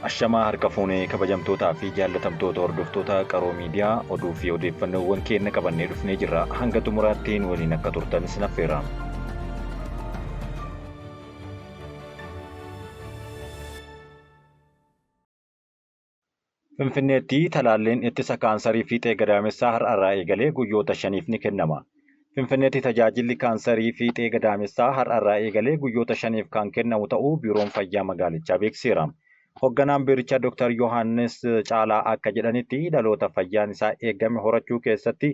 Ashamaa harka fuunee kabajamtootaa fi jaallatamtoota hordoftoota Qaroo Miidiyaa oduu fi odeeffannoowwan keenya qabannee dhufnee jirra. Hanga xumuraatti nu waliin akka turtan isin affeera. Finfinneetti talaalliin ittisa kaansarii fiixee gadaamessaa har'arraa eegalee guyyoota shaniif ni kennama. Finfinneetti tajaajilli kaansarii fiixee gadaamessaa har'arraa eegalee guyyoota shaniif kan kennamu ta'uu Biiroon Fayyaa magaalichaa beeksiseera. Hogganaan biirichaa Dr. Yohaannis Caalaa akka jedhanitti dhaloota fayyaan isaa eegame horachuu keessatti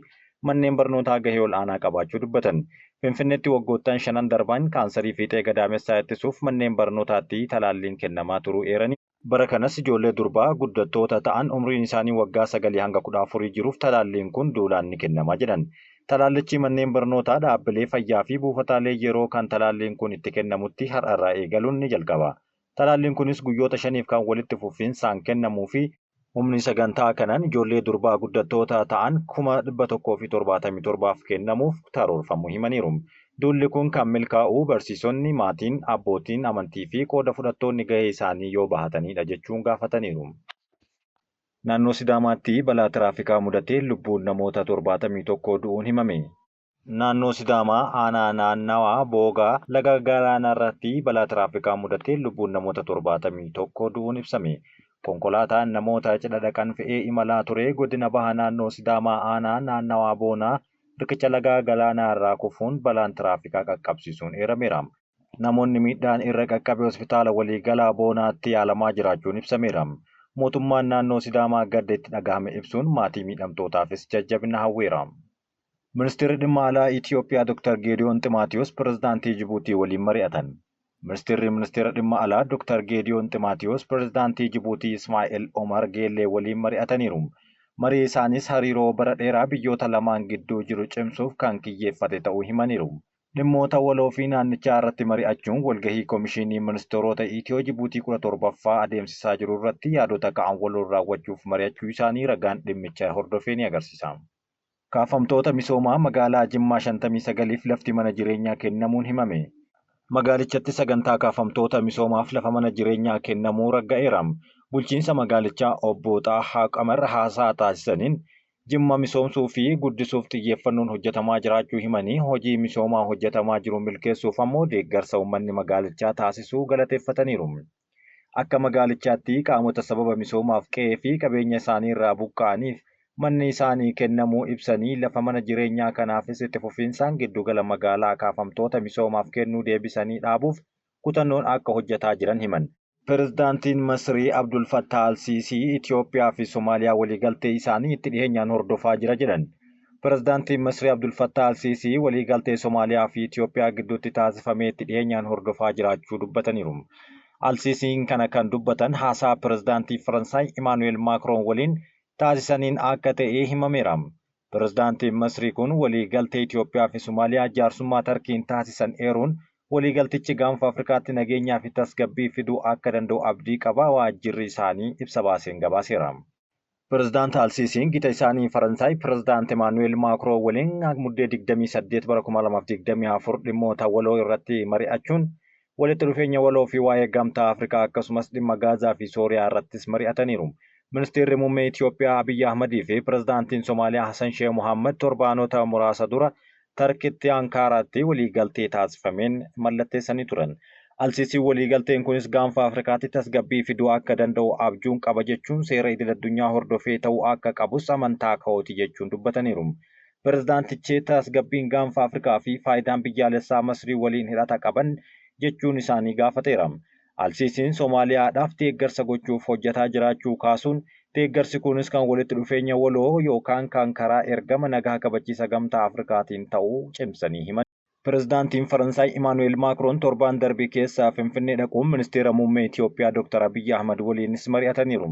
manneen barnootaa gahee ol'aanaa qabaachuu dubbatan. Finfinneetti waggoottan shanan darban kaansarii fiixee gadaamessaa ittisuuf manneen barnootaatti talaalliin kennamaa turuu eeranii bara kanas ijoollee durbaa guddattoota ta'an umriin isaanii waggaa 9 hanga 14 jiruuf talaalliin kun duulaan ni kennama jedhan. Talaallichi manneen barnootaa, dhaabbilee fayyaa fi buufataalee yeroo kan talaalliin kun itti kennamutti har'arraa eegaluun ni jalqaba. Talaalliin kunis guyyoota shaniif kan walitti fufinsaan kennamuu fi humni sagantaa kanaan ijoollee durbaa guddattoota ta'an 177,000f kennamuuf karoorfamuu himaniiru. Duulli kun kan milkaa'u barsiisonni, maatiin, abbootiin amantii fi qooda fudhattoonni gahee isaanii yoo bahatanidha jechuun gaafataniiru. Naannoo Sidaamaatti balaa tiraafikaa mudateen lubbuun namoota 71 du'uun himame. Naannoo Sidaamaa aanaa naannawaa Boogaa laga galaanaarratti balaa tiraafikaa mudateen lubbuun namoota 71 du'uun ibsame. Konkolaataan namoota cidha dhaqan fe'ee imalaa ture godina baha naannoo Sidaamaa aanaa naannawaa Boonaa riqicha laga galaanaarraa kufuun balaan tiraafikaa qaqqabsiisuun eerameera. Namoonni miidhaan irra qaqqabe hospitaala waliigalaa Boonaatti yaalamaa jiraachuun ibsameera. Mootummaan naannoo Sidaamaa gadda itti dhagahame ibsuun maatii miidhamtootaafis jajjabina hawweera. Ministeerri dhimma alaa Itiyoophiyaa Dr. Geediyoon Ximaatiyoos pirezidaantii Jibuutii waliin mari'atan. Ministeerri ministeera dhimma alaa Dr. Geediyoon Ximaatiyoos pirezidaantii Jibuutii Ismaa'eel Omar Geellee waliin mari'ataniiru. Marii isaanis hariiroo bara dheeraa biyyoota lamaan gidduu jiru cimsuuf kan kiyyeeffate ta'uu himaniiru. Dhimmoota waloo fi naannichaa irratti mari'achuun walgahii Komishinii Ministeerota Itiyoo Jibuutii 17ffaa adeemsisaa jiru irratti yaadota ka'an waloon raawwachuuf mari'achuu isaanii ragaan dhimmicha hordofee ni agarsiisa. Kaafamtoota misoomaa magaalaa Jimmaa 59f lafti mana jireenyaa kennamuun himame. Magaalichatti sagantaa kaafamtoota misoomaaf lafa mana jireenyaa kennamuu ragga'eera. Bulchiinsa magaalichaa obbo Xaahaa Qamar haasaa taasisaniin Jimma misoomsuu fi guddisuuf xiyyeeffannoon hojjetamaa jiraachuu himanii hojii misoomaa hojjetamaa jiru milkeessuuf ammoo deeggarsa uummanni magaalichaa taasisuu galateeffataniiru. Akka magaalichaatti qaamota sababa misoomaaf qe'ee fi qabeenya isaanii irraa buqqa'aniif manni isaanii kennamuu ibsanii lafa mana jireenyaa kanaafis itti fufiinsaan giddugala magaalaa kaafamtoota misoomaaf kennuu deebisanii dhaabuuf kutannoon akka hojjetaa jiran himan. Pirezidaantiin Masrii Abdul Fattah Al-Siisii Itiyoophiyaa fi Somaaliyaa waliigaltee isaanii itti dhiyeenyaan hordofaa jira jedhan. Pirezidaantiin Masrii Abdul Fattah Al-Siisii waliigaltee Somaaliyaa fi Itiyoophiyaa gidduutti taasifame itti dhiyeenyaan hordofaa jiraachuu dubbataniiru. Al-Siisiin kana kan dubbatan haasaa pirezidaantii Faransaay Imaanu'eel Maakroon waliin taasisaniin akka ta'e himameera. Pirezidaantiin Masrii kun waliigaltee Itiyoophiyaa fi Somaaliyaa jaarsummaa Tarkiin taasisan eeruun waliigaltichi gaanfa Afrikaatti nageenyaa fi tasgabbii fiduu akka danda'u abdii qaba waajjirri isaanii ibsa baaseen gabaaseera. Pirezidaant Alsiisiin gita isaanii Faransaay Pirezidaant Imaanu'eel Maakroo waliin Muddee 28 bara 2024 dhimmoota waloo irratti mari'achuun walitti dhufeenya waloo fi waa'ee gamtaa Afrikaa akkasumas dhimma Gaazaa fi Sooriyaa irrattis mari'ataniiru. Ministeerri muummee Itiyoophiyaa Abiyyi Ahmadii fi Pirezidaantiin Somaaliyaa Hasan Sheeh Mohaammed torbaanota muraasa dura Tarkitti Ankaaraatti waliigaltee taasifameen mallatteessanii turan. Alsiisiin waliigalteen kunis gaanfa Afrikaatti tasgabbii fiduu akka danda'u abjuun qaba jechuun seera idil-addunyaa hordofee ta'uu akka qabus amantaa kooti jechuun dubbataniiru. Pirezidaantichi tasgabbiin gaanfa Afrikaa fi faayidaan biyyaalessaa Masrii waliin hidhata qaban jechuun isaanii gaafateera. Alsiisiin Somaaliyaadhaaf deeggarsa gochuuf hojjetaa jiraachuu kaasuun deeggarsi kunis kan walitti dhufeenya waloo yookaan kan karaa ergama nagaa kabachiisa Gamtaa Afrikaatiin ta'uu cimsanii himan. Pirezidaantiin Faransaay Imaanu'eel Maakroon torbaan darbe keessa Finfinnee dhaquun Ministeera Muummee Itiyoophiyaa Dr. Abiyyi Ahmad waliinis mari'ataniiru.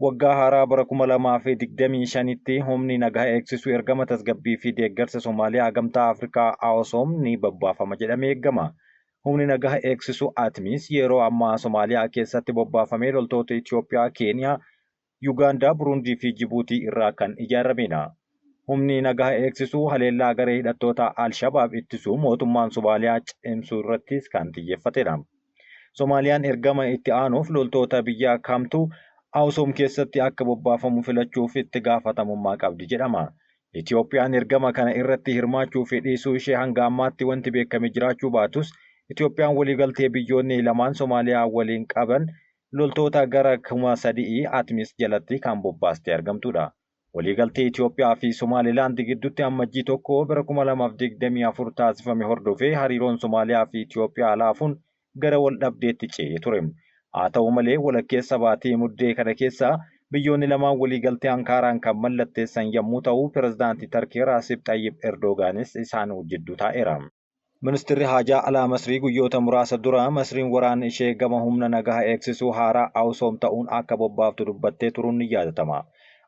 Waggaa haaraa bara 2025tti humni nagaa eegsisu ergama tasgabbii fi deeggarsa Somaaliyaa Gamtaa Afrikaa AUSSOM ni bobbaafama jedhamee eegama. Humni nagaa eegsisu ATMIS yeroo ammaa Somaaliyaa keessatti bobbaafamee loltoota Itiyoophiyaa, Keeniyaa, Yugaandaa, Buruundii fi Jibuutii irraa kan ijaaramedha. Humni nagaa eegsisu haleellaa garee hidhattoota Al-Shabaab ittisuu mootummaan Somaaliyaa cimsuu irrattis kan xiyyeeffatedha. Somaaliyaan ergama itti aanuuf loltoota biyya kamtu Awusoom keessatti akka bobbaafamu filachuuf itti gaafatamummaa qabdi jedhama. Itoophiyaan ergama kana irratti hirmaachuu fi dhiisuu ishee hanga ammaatti wanti beekame jiraachuu baatus, Itoophiyaan waliigaltee biyyoonni lamaan Somaaliyaa waliin qaban loltoota gara 3,000 ATMIS jalatti kan bobbaastee argamtudha. Waliigaltee Itoophiyaa fi Somaalilaand gidduutti Ammajjii 1 bara 2024 taasifame hordofee hariiroon Somaaliyaa fi Itoophiyaa laafuun gara wal dhabdeetti ce'ee ture. Haa ta'u malee, walakkeessa baatii Muddee kana keessa biyyoonni lamaan waliigaltee Ankaaraan kan mallatteessan yommuu ta'u, pirezidaantii Tarkii Raasib Xayyib Erdogaanis isaan jidduu taa'eera. Ministirri Haajaa Alaa Masrii guyyoota muraasa dura Masriin waraana ishee gama humna nagaa eegsisuu haaraa Awusoom ta'uun akka bobbaaftu dubbattee turuun ni yaadatama.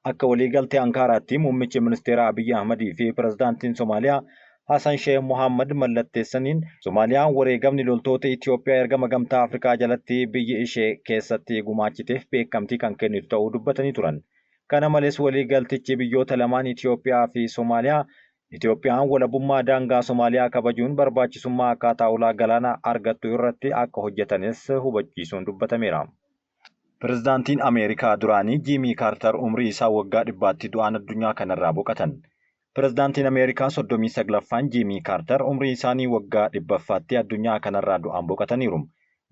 Akka waliigaltee Ankaaraatti muummichi ministeeraa Abiyyi Ahmadii fi pirezidaantiin Somaaliyaa Hasan Sheeh Mohaammad mallatteessaniin, Somaaliyaan wareegamni loltoota Itoophiyaa ergama Gamtaa Afrikaa jalatti biyyi ishee keessatti gumaachiteef beekamtii kan kennitu ta'uu dubbatanii turan. Kana malees, waliigaltichi biyyoota lamaan Itoophiyaa fi Somaaliyaa Itoophiyaan walabummaa daangaa Somaaliyaa kabajuun barbaachisummaa akkaataa ulaa galaanaa argattu irratti akka hojjetanis hubachiisuun dubbatameera. Pirezidaantiin Ameerikaa duraanii Jiimii Kaartar umrii isaa waggaa 100tti du'aan addunyaa kanarraa boqotan. Pirezidaantiin Ameerikaa 39ffaan Jiimii Kaartar umrii isaanii waggaa 100ffaatti addunyaa kanarraa du'aan boqotaniiru.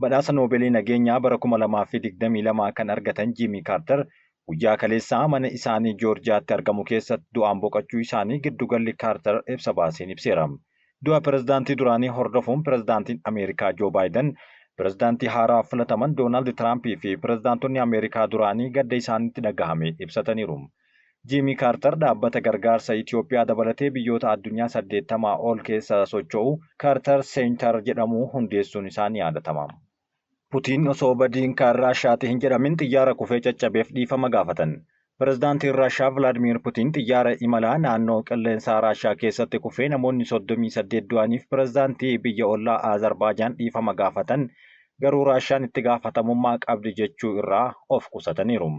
Badhaasa Noobeelii nageenyaa bara 2022 kan argatan Jiimii Kaartar guyyaa kaleessaa mana isaanii Joorjiyaatti argamu keessatti du'aan boqochuu isaanii giddugalli Kaartar ibsa baaseen ibseera. Du'a pirezidaantii duraanii hordofuun pirezidaantiin Ameerikaa Joo Baayiden, pirezidaantii haaraa filataman Doonaald Tiraampii fi pirezidaantonni Ameerikaa duraanii gadda isaanitti dhagahame ibsataniiru. Jiimii Kaartar dhaabbata gargaarsa Itoophiyaa dabalatee biyyoota addunyaa 80 ol keessa socho'u Kaartar Seentar jedhamu hundeessuun isaa ni yaadatama. Putiin osoo badiin kan Raashaati hin jedhamin xiyyaara kufee caccabeef dhiifama gaafatan. Pirezidaantiin Raashaa Vilaadimiir Putiin xiyyaara imalaa naannoo qilleensaa Raashaa keessatti kufee namoonni 38 du'aniif pirezidaantii biyya ollaa Azerbaajaan dhiifama gaafatan, garuu Raashaan itti gaafatamummaa qabdi jechuu irraa of qusataniiru.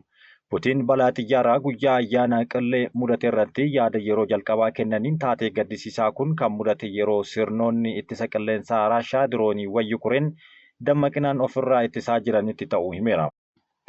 Putiin balaa xiyyaaraa guyyaa ayyaana Qillee mudate irratti yaada yeroo jalqabaa kennaniin, taatee gaddisiisaa kun kan mudate yeroo sirnoonni ittisa qilleensaa Raashaa dirooniiwwan Yukureen dammaqinaan ofirraa ittisaa jiranitti ta'uu himeera.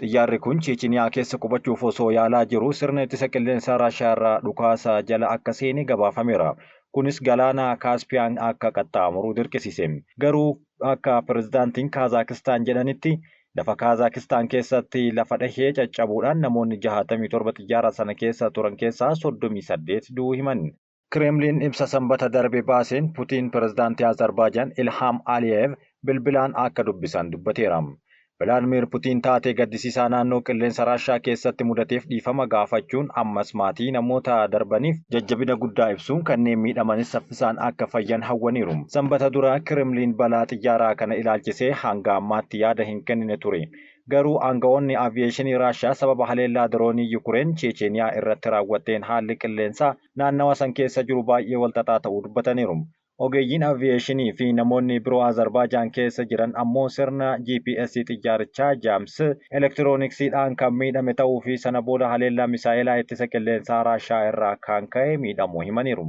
Xiyyaarri kun Cheechiniyaa keessa qubachuuf osoo yaalaa jiruu sirna ittisa qilleensaa Raashiyaa irraa dhukaasa jala akka seene gabaafameera. Kunis galaana Kaaspiyaan akka qaxxaamuru dirqisiise. Garuu akka pirezidaantiin Kaazaakistaan jedhanitti, lafa Kaazaakistaan keessatti lafa dhahee caccabuudhaan namoonni 67 xiyyaara sana keessa turan keessaa 38 du'uu himan. Kireemliin ibsa Sanbata darbe baaseen Putiin pirezidaantii Azerbaajaan Ilhaam Aliyev bilbilaan akka dubbisan dubbateera. Vilaadimiir Putiin taatee gaddisiisaa naannoo qilleensa Raashaa keessatti mudateef dhiifama gaafachuun, ammas maatii namoota darbaniif jajjabina guddaa ibsuun, kanneen miidhamanis saffisaan akka fayyan hawwaniiru. Sanbata dura Kireemliin balaa xiyyaaraa kana ilaalchisee hanga ammaatti yaada hin kennine ture. Garuu aangawoonni aviyeeshinii Raashaa sababa haleellaa diroonii Yukureen Cheecheniyaa irratti raawwatteen haalli qilleensaa naannawa san keessa jiru baay'ee walxaxaa ta'uu dubbataniiru. Ogeeyyiin aviyeeshinii fi namoonni biroo Azerbaajaan keessa jiran ammoo sirna GPS xiyyaarichaa JAMS elektirooniksiidhaan kan miidhame ta'uu fi sana booda haleellaa misaa'elaa ittisa qilleensaa Raashaa irraa kan ka'e miidhamuu himaniiru.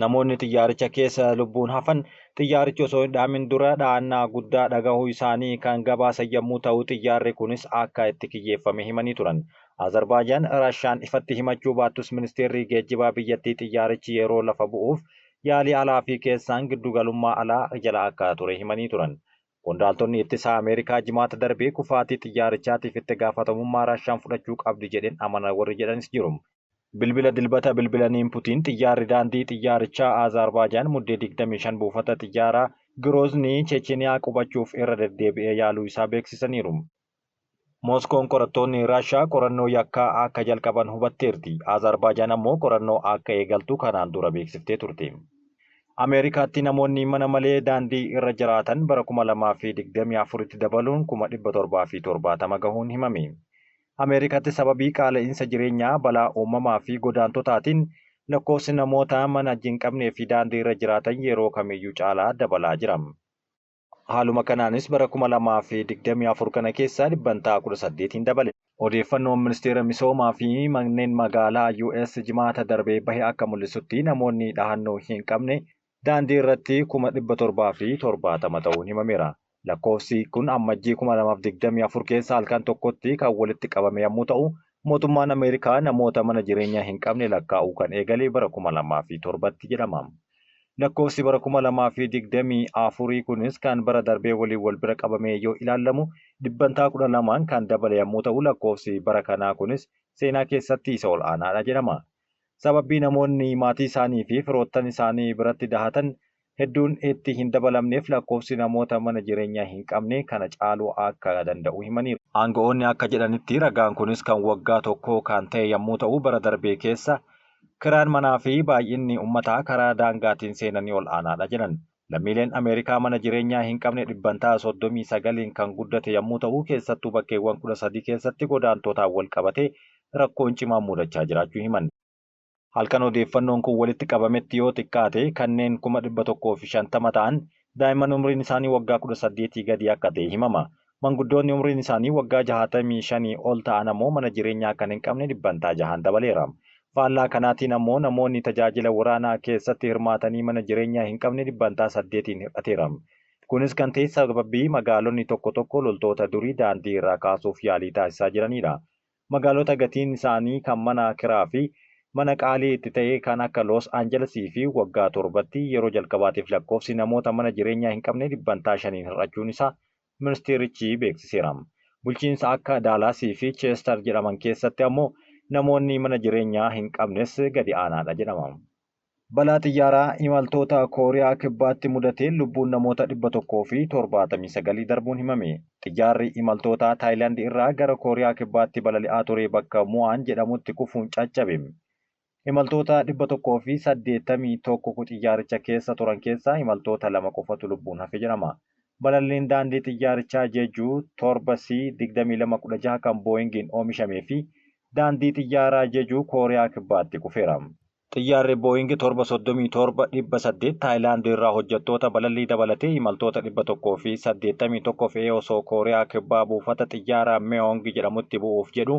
Namoonni xiyyaaricha keessa lubbuun hafan xiyyaarichi osoo hin dhahamin dura dhahannaa guddaa dhagahuu isaanii kan gabaasan yommuu ta'u, xiyyaarri kunis akka itti kiyyeeffame himanii turan. Azerbaajaan Raashaan ifatti himachuu baattus, ministeerri geejjibaa biyyattii xiyyaarichi yeroo lafa bu'uuf yaalii alaa fi keessaan giddugalummaa alaa jala akka ture himanii turan. Qondaaltonni ittisaa Ameerikaa Jimaata darbee kufaatii xiyyaarichaatiif itti gaafatamummaa Raashaan fudhachuu qabdi jedheen amana warri jedhanis jiru. Bilbila Dilbata bilbilaniin Putiin xiyyaarri daandii xiyyaarichaa Azerbaajaan Muddee 25 buufata xiyyaaraa Girozni Cheecheniyaa qubachuuf irra deddeebi'ee yaaluu isaa beeksisaniiru. Mooskoon qorattoonni Raashaa qorannoo yakkaa akka jalqaban hubatteerti. Azerbaajaan ammoo qorannoo akka eegaltu kanaan dura beeksiftee turte. Ameerikaatti namoonni mana malee daandii irra jiraatan bara 2024tti dabaluun 770,000 gahuun himame. Ameerikaatti sababii qaala'insa jireenyaa, balaa uumamaa fi godaantotaatiin lakkoofsi namoota mana hin qabnee fi daandii irra jiraatan yeroo kamiyyuu caalaa dabalaa jira. Haaluma kanaanis bara 2024 kana keessa dhibbantaa 18n dabale. Odeeffannoon Ministeera Misoomaa fi Manneen Magaalaa US Jimaata darbe bahe akka mul'isutti, namoonni dhahannoo hin qabne daandii irratti 770,000 ta'uun himameera. Lakkoofsi kun Ammajjii 2024 keessa halkan tokkotti kan walitti qabame yommuu ta'u, mootummaan Ameerikaa namoota mana jireenyaa hin qabne lakkaa'uu kan eegale bara 2007tti jedhama. Lakkoofsi bara 2024 kunis kan bara darbee waliin wal bira qabamee yoo ilaalamu dhibbantaa 12n kan dabale yommuu ta'u, lakkoofsi bara kanaa kunis seenaa keessatti isa ol aanaadha jedhama. Sababii namoonni maatii isaanii fi firoottan isaanii biratti dahatan hedduun itti hin dabalamneef lakkoofsi namoota mana jireenyaa hin qabne kana caaluu akka danda'u himaniiru. Aanga'oonni akka jedhanitti ragaan kunis kan waggaa tokkoo kan ta'e yommuu ta'u, bara darbee keessa kiraan manaa fi baay'inni uummataa karaa daangaatiin seenanii ol aanaadha jedhan. Lammiileen Ameerikaa mana jireenyaa hin qabne dhibbantaa 39n kan guddate yommuu ta'u, keessattuu bakkeewwan 13 keessatti godaantotaan wal qabatee rakkoon cimaan mudachaa jiraachuu himan. Halkan odeeffannoon kun walitti qabametti yoo xiqqaate kanneen 150,000 ta'an daa'imman umriin isaanii waggaa 18 gadi akka ta'e himama. Manguddoonni umriin isaanii waggaa 65 ol ta'an ammoo mana jireenyaa kan hin qabne dhibbantaa 6n dabaleera. Faallaa kanaatiin ammoo namoonni tajaajila waraanaa keessatti hirmaatanii mana jireenyaa hin qabne dhibbantaa 8n hir'ateera. Kunis kan ta'e sababii magaalonni tokko tokko loltoota durii daandii irraa kaasuuf yaalii taasisaa jiranidha. Magaalota gatiin isaanii kan mana kiraa fi mana qaalii itti ta'e kan akka Los Angelesii fi waggaa 7tti yeroo jalqabaatiif lakkoofsi namoota mana jireenyaa hin qabne dhibbantaa 5n hir'achuun isaa ministeerichi beeksiseera. Bulchiinsa akka Daalaasii fi Cheester jedhaman keessatti ammoo namoonni mana jireenyaa hin qabnes gadi aanaadha jedhama. Balaa xiyyaaraa imaltoota Kooriyaa Kibbaatti mudateen lubbuun namoota 179 darbuun himame. Xiyyaarri imaltoota Taayilaand irraa gara Kooriyaa Kibbaatti balali'aa ture bakka Mu'aan jedhamutti kufuun caccabe. Imaltoota 181 xiyyaaricha keessa turan keessaa imaltoota 2 qofatu lubbuun hafe jedhama. Balalliin daandii xiyyaarichaa Jeju 7C 2216 kan Booyingiin oomishamee fi daandii xiyyaaraa Jeju Kooriyaa Kibbaatti kufeera. Xiyyaarri Booying 737-800 Taayilaand irraa hojjettoota balallii dabalatee imaltoota 181 fe'ee osoo Kooriyaa Kibbaa buufata xiyyaaraa Meong jedhamutti bu'uuf jedhu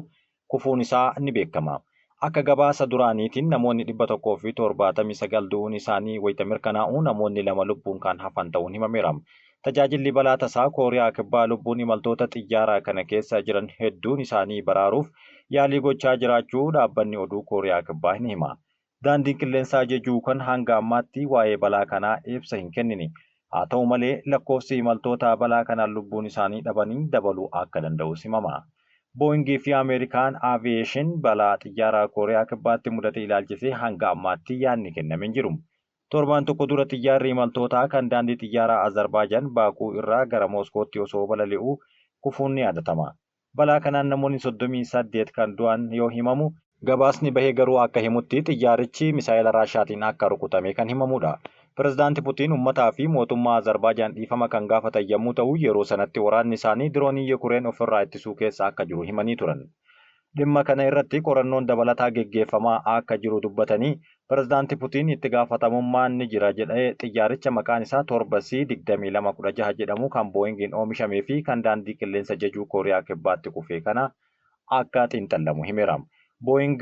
kufuun isaa ni beekama. Akka gabaasa duraaniitiin namoonni 179 du'uun isaanii wayita mirkanaa'u namoonni 2 lubbuun kan hafan ta'uun himameera. Tajaajilli balaa tasaa Kooriyaa Kibbaa lubbuun imaltoota xiyyaaraa kana keessa jiran hedduun isaanii baraaruuf yaalii gochaa jiraachuu dhaabbanni oduu Kooriyaa Kibbaa ni hima. Daandiin qilleensaa Jejuu kan hanga ammaatti waa'ee balaa kanaa ibsa hin kennine. Haa ta'u malee lakkoofsi imaltoota balaa kanaan lubbuun isaanii dhabanii dabaluu akka danda'us himama. Booyingii fi Ameerikaan Aviyeeshin balaa xiyyaaraa Kooriyaa Kibbaatti mudate ilaalchisee hanga ammaatti yaadni kenname hin jiru. Torbaan tokko dura xiyyaarri imaltootaa kan daandii xiyyaaraa Azerbaajaan Baakuu irraa gara Mooskootti osoo balali'uu kufuun ni yaadatama. Balaa kanaan namoonni 38 kan du'an yoo himamu, gabaasni bahee garuu akka himutti xiyyaarichi misaa'ila Raashaatiin akka rukutame kan himamudha. Pirezidaanti Putiin uummataa fi mootummaa Azerbaajaan dhiifama kan gaafatan yommuu ta'u, yeroo sanatti waraanni isaanii diroonii Yukureen ofirraa ittisuu keessa akka jiru himanii turan. Dhimma kana irratti qorannoon dabalataa geggeeffamaa akka jiru dubbatanii, Pirezidaanti Putiin itti gaafatamummaan ni jira jedhee xiyyaaricha maqaan isaa 7C 2216 jedhamu kan Booyingiin oomishamee fi kan daandii qilleensa Jejuu Kooriyaa Kibbaatti kufee kana akka xiinxallamu himeera. Booying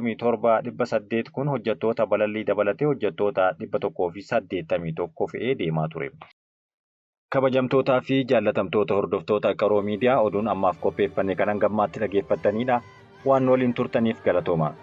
737-800 kun hojjettoota balallii dabalatee hojjettoota 181 fe'ee deemaa ture. Kabajamtootaa fi jaallatamtoota hordoftoota Qaroo Miidiyaa oduun ammaaf qopheeffanne kanan gammaatti dhageeffattanidha. Waan waliin turtaniif galatooma.